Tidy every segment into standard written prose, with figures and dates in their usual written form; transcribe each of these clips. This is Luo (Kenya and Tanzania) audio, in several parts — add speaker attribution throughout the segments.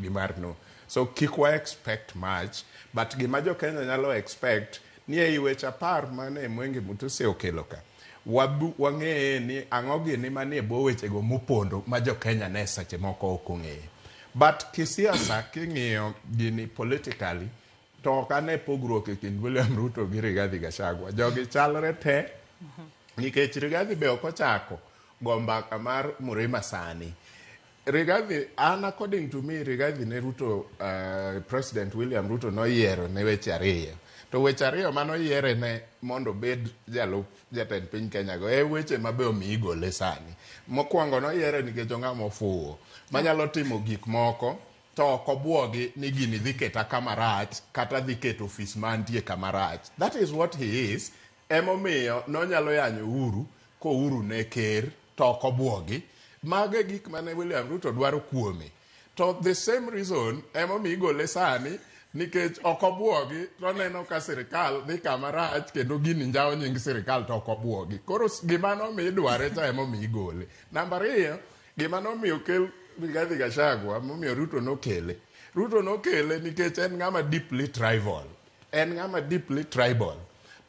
Speaker 1: Gi mar no. So kik wa expect much, but gima jo Kenya nyalo expect ni ei weche 10 mane Mwengi Mutuse okelo ka, wabu, wang'eye ni ang'o gini manie bwo wechego mopondo ma jo Kenya ne seche moko ok ong'eyo. But kisiasa king'iyo gini politically, to ok ane pogruok e kind William Ruto gi Rigathi Gachagua. Jogi chalre te nikech Rigathi be ok ochako go mbaka mar Murima sani. Rigathi, an according to me, Rigathi ne Ruto, President William Ruto noyiero ne weche ariyo. To weche ariyo manoyiere ne mondo obed jalup jatend piny Kenya go e weche ma be omiyo igole sani. Mokwongo noyiere nikech ong'ama ofuwo manyalo timo gik moko to ok obuogi ni gini dhi keta kama rach kata dhi keto ofis ma antie kama rach. That is what he is. Emomiyo nonyalo yanyo Uhuru ko Uhuru ne ker to ok obuogi. Mago e gik mane William Ruto dwaro kuome. To the same reason emomiyo igole sani nikech ok obuogi to oneno ka sirikal dhi kama rach kendo gini njawo nying sirikal to ok obuogi. Koro gima nomiyo idware cha emomiyo igole. Namba 2, gima nomiyo okel Rigathi Gachagua, momiyo Ruto nokele. Ruto nokele nikech en ng'ama deeply tribal. En ng'ama deeply tribal.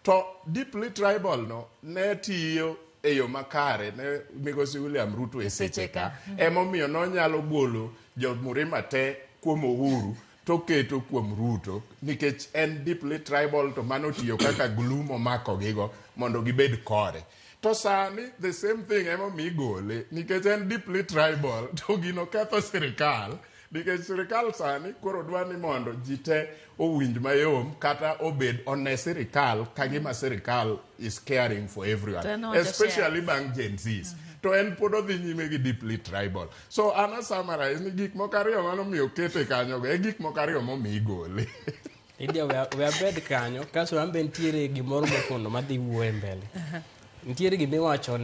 Speaker 1: To deeply tribal no ne tiyo e yo makare ne migosi William Ruto e seche ka. Emomiyo nonyalo golo jo Murima te kuom Uhuru to keto kuom Ruto nikech en deeply tribal to mano tiyo kaka glue momako gigo mondo gibed kore. To sani the same thing emomiyo igole nikech en deeply tribal to gino ketho sirikal nikech sirikal sani koro dwa ni mondo ji te owinj mayom kata obed one sirikal ka gima sirikal is caring for everyone,
Speaker 2: To en owacho
Speaker 1: especially bang' Gen Zs. To en pod odhi nyime gi deeply tribal. So an a summarize ni gik moko ariyo manomiyo okete kanyogo e gik moko ariyo momiyo igole.
Speaker 3: Lydia, we abed kanyo kasto an be nitiere gimoro mopondo madhi wuoye mbele. Nitiere gimiwacho.